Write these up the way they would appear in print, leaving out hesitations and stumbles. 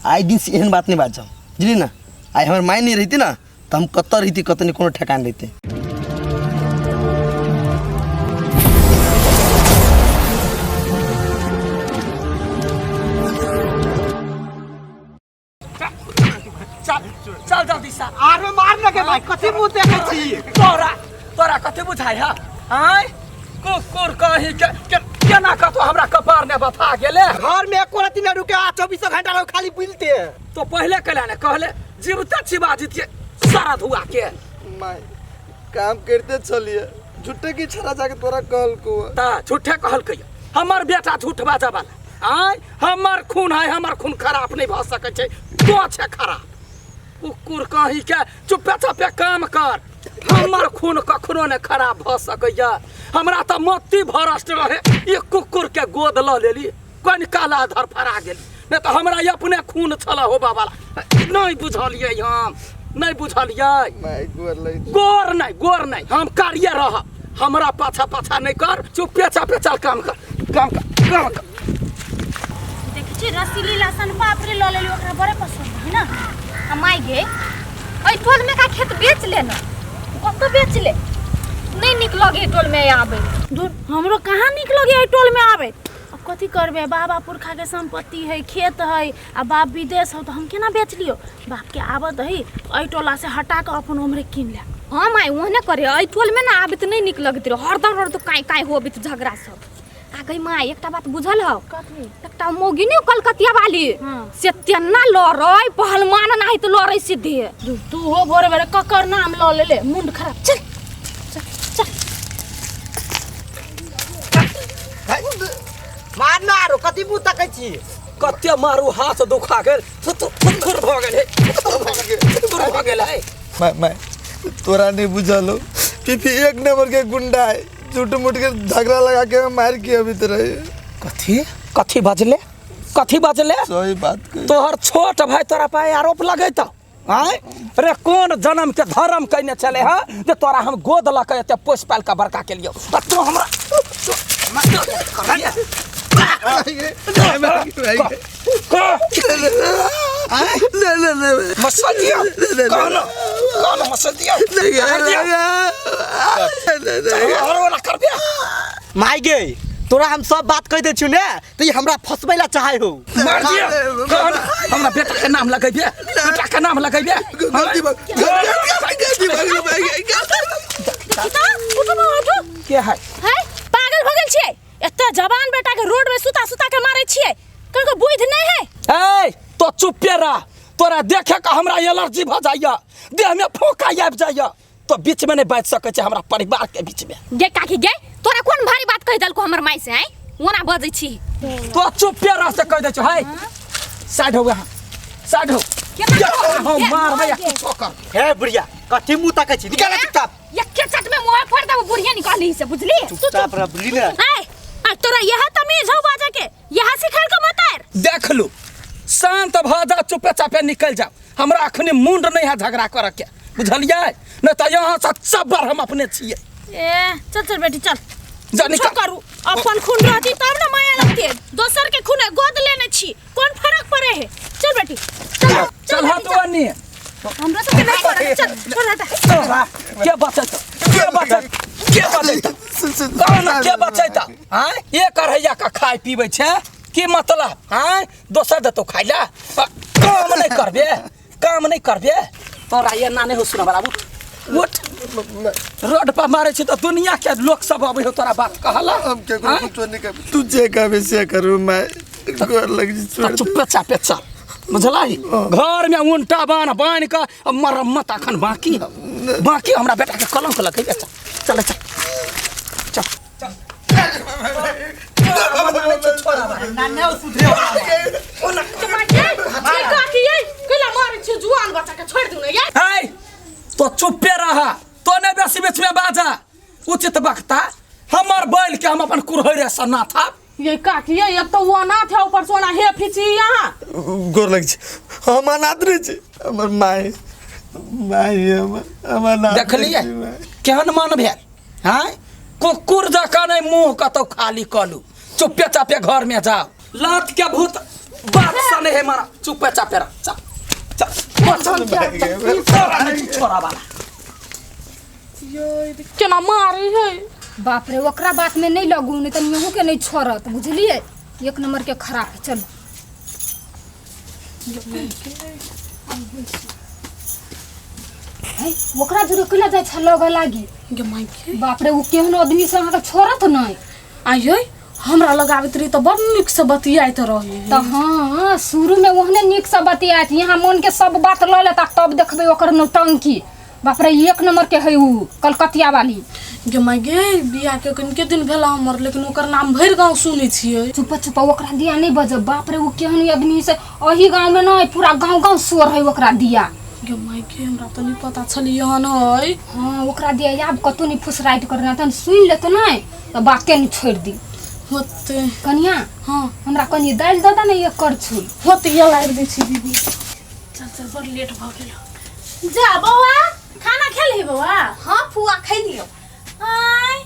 आइ दिन से एहन बात नहीं बाजब, बुझली ना? आइ हमर माय नहीं रहती ना तो हम कतऽ रहती, कतऽ नहीं, कोनो ठेकान रहते। चल चल जल्दी से। आरो मार लगे भाई, कथी मुंह देखै छी? तोरा तोरा कथी बुझाइ है? आँय कुकुर कहीं के, के केना कतौ हमरा कपार ने बथा गेले। घर में एको रत्ती न रुके, आ 24 घंटा रहो खाली बुलते। तो पहले कहले ने, कहले जीवते चिबा जितिए सारा धुआ के। माय काम करते चलिए, झूठे की छड़ा जाके तोरा कहल को। ता झूठे कहल के हमर बेटा झूठ बाजा वाला। आँय हमर खून है, हमर खून खराब नहीं भऽ सकै छै, तो छै खराब। कुकुर कहीं के चुपे चापे काम कर, हमर खून कखनो ने खराब भऽ सकैया। हमरा तऽ मोती भरस्ट रहे, ई कुकुर के गोद लऽ लेली, कनि काला धरफड़ा गेली, नहीं तऽ हमरा अपने खून छल होबा वाला। नहीं बुझलियै हम, नहीं बुझलियै। माय गोर लग छी। गोर नहीं, गोर नहीं, हम कार्य रहब, हमरा पाछा पाछा नहीं कर, चुपे चापे चल काम कर, काम कर, काम कर। देखै छी रसीली लहसुन पापड़ी लऽ लेली, ओकरा बड़े पसंद है ना। आ my गे, एहि टोल में का खेत बेच ले ना? कतऽ बेच ले? नहीं निक लगे टोल में आबे। दूर हमरो कहाँ निक लगे एहि टोल में आबे। अब कथी करबे, बाबा पुरखा के संपत्ति है, खेत है, आ बाप विदेश हो तो हम केना बेच लियो? बाप के आबत है एहि टोला से हटा के अपन उम्रे कीन ले। हाँ my, ओहने करे, एहि टोल में ना आबे तो नहीं निक लगत रहे, हरदम हरदम काई काई होबे तो झगड़ा सब। आ गई माय, एकटा बात बुझल हौ? कथी? एकटा मौगी ने कलकतिया वाली, हाँ। से तेना लड़ै पहलवान नाही तो लड़ै सीधे। तू हो भोरे भोरे ककर नाम ल लेले, मुंड खराब। चल चल चल। मार ना आरो, कथी मुंह तकै छी? कते मारू हाथ दुखा गेल, थुथुर थुथुर भऽ गेल हे, थुथुर भऽ गेल हे। मैं मैं तोरा नहीं बुझल हो, पीपी एक नंबर के गुंडा है, झूठ मूठ के झगड़ा लगा के मार के अभी तो रही। कथी कथी बजले, कथी बजले? सही बात कही। तोहर छोट भाई तोरा पर आरोप लगैता आँय रे, कोन जन्म के धर्म कने चले हा जे तोरा हम गोद लऽ के एते पोसि पालि के बड़का केलियौ, आ तू हमरा मसल दिया, कहना कहना मसल दिया, कर दिया। माय गे, तोरा हम सब बात कह दे छु ने, तो ई हमरा फसबै ला चाहे हो। मार दिया, कहना हमरा बेटा के नाम लगैबे, बेटा के नाम लगैबे। गलती बात, गलती बात, देखी त, उठो बाबा, उठो। के है? है पागल भ गेल छियै? एते जवान बेटा के रोड में सुता सुता के मारे छियै, कनको बुद्धि नहीं है। ए तो चुपे रह, तोरा देखे के हमरा एलर्जी भ जाइया, देह में फोका आबि जाइया, तो बीच में नहीं बाजि सकै छै हमरा परिवार के बीच में। गे काकी गे, तोरा कोन भारी बात कहि देलको हमर माय से? आँय ओना बजै छी। तो चुपे रह से कहि दै छौ। है साइड हो, यहाँ साइड हो। केना हम मारबै आ कुछो कर। हे बुढ़िया, कथी मुंह तकै छी? निकाल चुपचाप। एके चट में मुंह फोड़ देबो, बुढ़िया निकाली से, बुझली? चुपचाप रह, बुझली ने? आय आ तोरा यह तमीज हो बाजा के, यह सिखल के मत आर। देख लू, शांत भ जा, चुपे चापे निकल जाओ, हमरा अखने मुंड नहीं है झगड़ा कर के, बुझलियै? नहीं तो यहाँ से चब्बर हम अपने छियै। ए चल चल बेटी चल, जा कुछो निकल। करू, अपन खून रहती तब ना माया लगती, दोसर के खून गोद लेने छी, कोन फर्क पड़े है? चल बेटी चल, चल चल हाथ बेटी, चल। बनी हमरा सबके नहीं पड़े, चल छोड़ हटा। तोरा के बचैत, के बचैत, के बचैत, कौन के बचैत? आँय एक अढ़ैया का खाय पीबै छै की मतलब? आँय दोसर देतौ खाय ला, काम नहीं करबे, काम नहीं करबे। तोरा एना नहीं हो सुना बाबू, उठ रोड पर मारे छी तो दुनिया के लोग सब अबै हो तोरा बात कहला। हम केकरो कुछो नहीं कहब, तू जे कहबे से करू, मैं गोर लग जी, छोड़ दे। चुपे चापे चल, बुझलही? घर में उनटा बान्ह बान्ह के मरम्मत अखन बाकी है, बाकी हमरा बेटा के कलंक लगैबे। चल चल चल चल चल। जुआन बच्चा के छोड़ दू ना यार। है तो चुपे रह, तो नहीं बेसी बीच में बाजा। उचित वक्ता हमर बैल के हम अपन कुरहरे से ना था। ये काकी ये एक तो वो अनाथ है, ऊपर सोना हे फिची यहाँ। गोर लग छी, हम अनाथ नहीं छी, हमर my my हमर हमर अनाथ नहीं देखलिए छी, माय। केहन मन भेल? हाँ कुकुर जकाँ नहीं मुँह कतौ खाली कलू, चुपे चापे घर में जाओ। लात के भूत बात सने है मारा चुप चापे रह चल चल बचन तोरा नहीं छोरा वाला। केना मारे है। बाप रे, ओकरा बात में नहीं लगू, नहीं तो यहूँ के नहीं छोड़त, बुझलिए? एक नंबर के खराब है। चलो है, ओकरा जुड़े केला जाइ छै लग लागी। गे माय के। बाप रे, ओ केहन आदमी से अहाँके छोड़त नहीं। आइयै हमरा लगाबैत रही तऽ बड़ नीक से बतियाइत रही। तऽ हाँ, शुरू में ओहने नीक से बतियाइत, यहाँ मन के सब बात लऽ लेता, तब देखबै ओकर नौटंकी। बाप रे, एक नंबर के है उ कलकतिया वाली। गे माय गे, बियाह के कनिके दिन भेला हमर, लेकिन ओकर नाम भरि गाँव सुनै छियै। चुप चुप, ओकरा दिया नहीं बजब। बाप रे, उ केहन आदमी से अही गाँव में नहीं पूरा गाँव गाँव शोर है ओकरा दिया। गे माय गे, हमरा तऽ नहि पता छल एहन है। हाँ, ओकरा दिया आब कतौ नहीं फुसराइत करना, तहन सुनि लेतो नहीं तऽ बाते नहीं छोड़ि दी। होते कनिया। हाँ। हमरा कनि दालि दऽ दे ने एक करछुल। होते, ये लारि दै छी दीदी। चल चल, बड़ लेट भऽ गेल। जा बौआ, खाना खेलही बौआ? हाँ फुआ, खैलियो। आय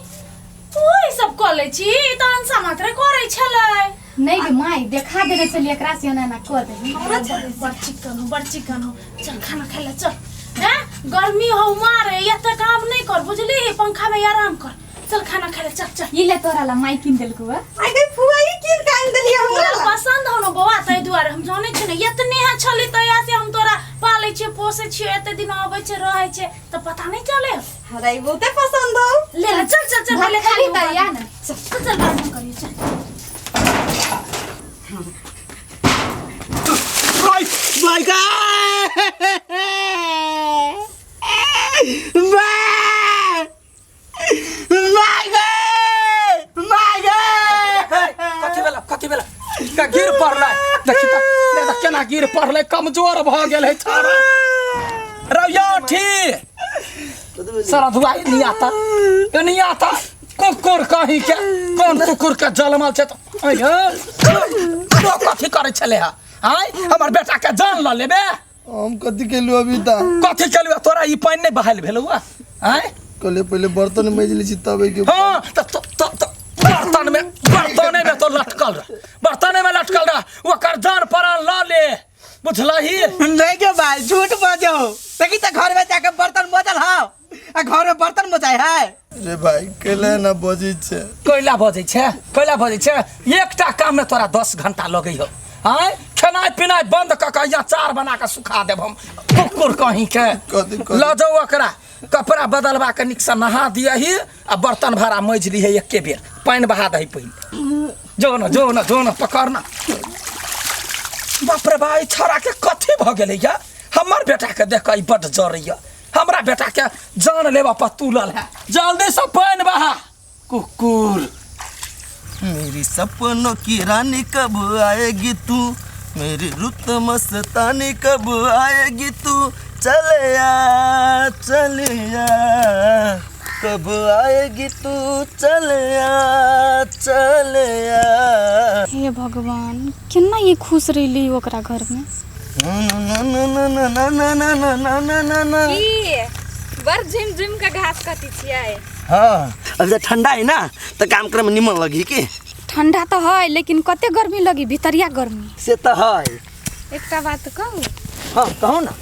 तू ई सब कऽ लै छी? ई तऽ अनसा मात्रे करै छलै। नहीं गे माय, देखा देने छलियै एकरा से एना एना कऽ देही। हमरा बड़ चिकन हो, बड़ चिकन हो। चल खाना खाइ ले चल। हैं गर्मी हो मारे, एते काम नहीं कर बुझली, पंखा में आराम कर। चल खाना खाइ ले चल चल। ई ले तोरा ला माय कीन देलकौ है। आइ गई फुआ, ई कीन के आनि देलियै हमरा तोरा ला। पसंद हो न बौआ, ताहि दुआरे हम जानै छी ने, एतने है छली तहिया से हम तोरा पालै छियै पोसै छियै, एते दिन अबै छै रहै छै तऽ पता नहीं चले। हमरा ई बहुते पसंद हो। ले ले चल चल चल, भात पहिले खाली खाली तऽ या ने। चल चल, बाद में करियो चल। कथी भेला, कथी भेला? का गिर पड़लै? देखी तऽ देख तऽ केना गिर पड़लै, कमजोर भऽ गेल है छाड़ा। रौया उठी सारा धुआई नहीं आता, ये नहीं आता। कुकुर कहीं के कोन कुकुर के जलमल छै तऽ अइयो तो कथी करै छलै हा? आँय हमर बेटा के जान लऽ लेबे? हम कथी केलू अभी ता? कथी केलू? तोरा ई पानि नहि बहायल भेलौ आँय? कहले पहिले बर्तन मैज लै छी तब के। हाँ तऽ तो तो बर्तन में, बर्तने में तो लटकल रह, बर्तने में लटकल रह, ओकर जान प्राण लऽ ले, बुझलही? नहीं के भाई, झूठ बजो। देखी तऽ घर में जाके बर्तन मजल हौ, आ घर में बर्तन मजाय है। रे भाई, कैला ना बजै छै? कैला बजै छै, कैला बजै छै? एकटा काम में तोरा 10 घंटा लगै हौ। आँय खेनाइ पिनाइ बंद कऽ कऽ यहाँ चार बना कऽ सुखा देब हम, कुकुर कहीं के। कथी कथी? लऽ जाउ ओकरा, कपड़ा बदलवा के नीक से नहा दियही आ बर्तन भाड़ा मजि लिहे, एके बेर पानि बहा दही पहिले। जो न जो न जो न, पकड़ न। बाप रे बा, ई छौड़ा के कथी भऽ गेलै या? हमर बेटा के देख कऽ ई बड्ड जरैया, हमरा बेटा के जान लेबऽ पर तुलल है। जल्दी से पानि बहा कुकुर। मेरी सपनों की रानी कब आएगी तू, मेरी रुत मस्तानी कब आएगी तू, चले आ चले आ, कब आएगी तू, चले आ चले आ। हे भगवान, केना ई खुश रहली ओकरा घर में। ना ना ना ना ना ना ना ना ना ना ना ना ना। की बड़ झुम झुम के घास काटी छियै? हाँ, अभी तो ठंडा है ना, तो काम करे में निमन लगी की। ठंडा तो है, लेकिन कते गर्मी लगी, भीतरिया गर्मी। से तो है। एकटा बात कहू? हाँ कहू ना।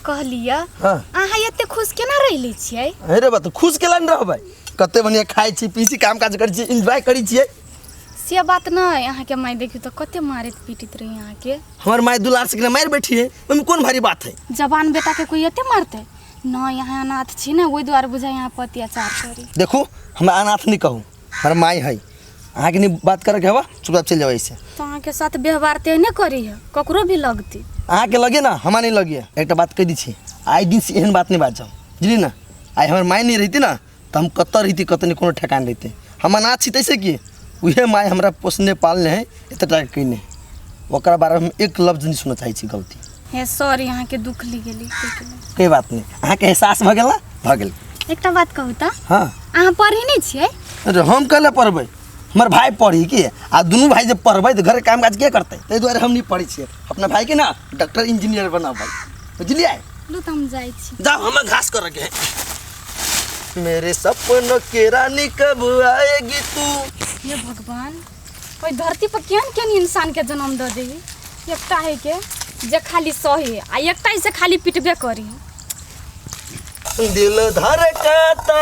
कहलियै हाँ। अहाँ एते खुश केना रहली छियै? अरे बा, तो खुश केला नहीं रहबै? कते बढ़िया खाइ छी पी छी, काम काज करै छी, एन्जॉय करै छियै। से बात नहीं, अहाँके माय देखियौ तऽ कते मारैत पीटैत रही अहाँके। हमर माय दुलार से मारि बैठी है, ओहिमे कोन भारी बात है? जवान बेटा के कोई एते मारतै? नहीं, अहाँ अनाथ छी ने, ओहि दुआरे बुझाइ अहाँ पर अत्याचार करी। देखू, हमरा अनाथ नहीं कहू, हमर माय है। अहाँके नहीं बात करके हवा, चुपचाप चलि जाओ ऐसे। तऽ अहाँके साथ व्यवहार तेहने करी है, ककरो भी लगती। अहाँके लगे ना, हमरा नहीं लगे। एकटा बात कहि दै छी, आइ दिन से एहन बात नहीं बाजब, बुझली ना? आइ हमर माय नहीं रहिती ना तऽ हम कतऽ रहिती, कतऽ नहीं, कोनो ठेकान रहिते। हम अनाथ छी तैसे की उहे माय हमरा पोसने पालने है, एते टाका कयने, ओकरा बारेमे हम एक लफ्ज नहीं सुनऽ चाहै छी गलती। हे सॉरी, अहाँके दुख ली गेली। कोई बात नहीं, अहाँके एहसास भऽ गेल ना, भऽ गेल। एकटा बात कहू तऽ? हाँ। अहाँ पढ़ी नहीं छियै? अरे हम कैले पढ़बै, हमर भाई पढ़ी की, आ दुनू भाई जब पढ़बै तऽ घरके काम काज के करतै? ताहि दुआरे हम नहीं पढ़ै छियै। अपना भाईके ना डॉक्टर इंजीनियर बनाबै, बुझलियै? लू तऽ हम जाइ छी। जाओ, हमें घास कर के। मेरे सपनों के रानी कब आएगी तू। हे भगवान, ओहि धरती पर केहन केहन इंसान के जन्म दऽ देही। एकटा है के जे खाली सही आ एकटा से खाली पिटबे करी। दिल धड़कता,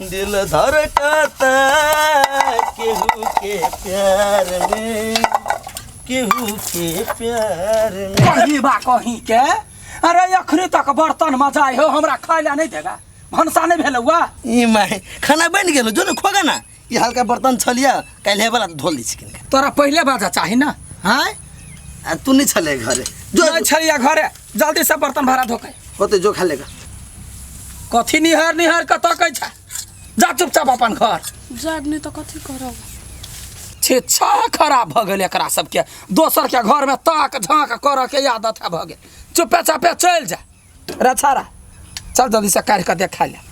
दिल धड़कता केहू के प्यार में, केहू के प्यार में। कहीं बा कहीं के, अरे अखनी तक बर्तन मजाय हो, हमरा खाय ला नहीं देगा, भनसा नहीं भेल हुआ। ई माय खाना बन गेलो, जो ने खोगा ना, ई हल्का बर्तन छलिया काल्हे वाला धो ली छिकिन। तोरा पहले बाजा चाही ना? हाँ आ तू नहीं छले घरे, जो नहीं छलिया घरे, जल्दी से बर्तन भरा धोके होते जो खा लेगा। कथी निहार निहार के तकै छ, जा चुपचाप अपन घर। जाब नहीं तो कथी करब। छे छा खराब भ गेल एकरा सबके, दोसर के घर में ताक झाँक करऽ के आदत भऽ गेल। चुपे चापे चलि जा रे छाड़ा, चल जल्दी से काढ़ि कऽ दे खाइ ले।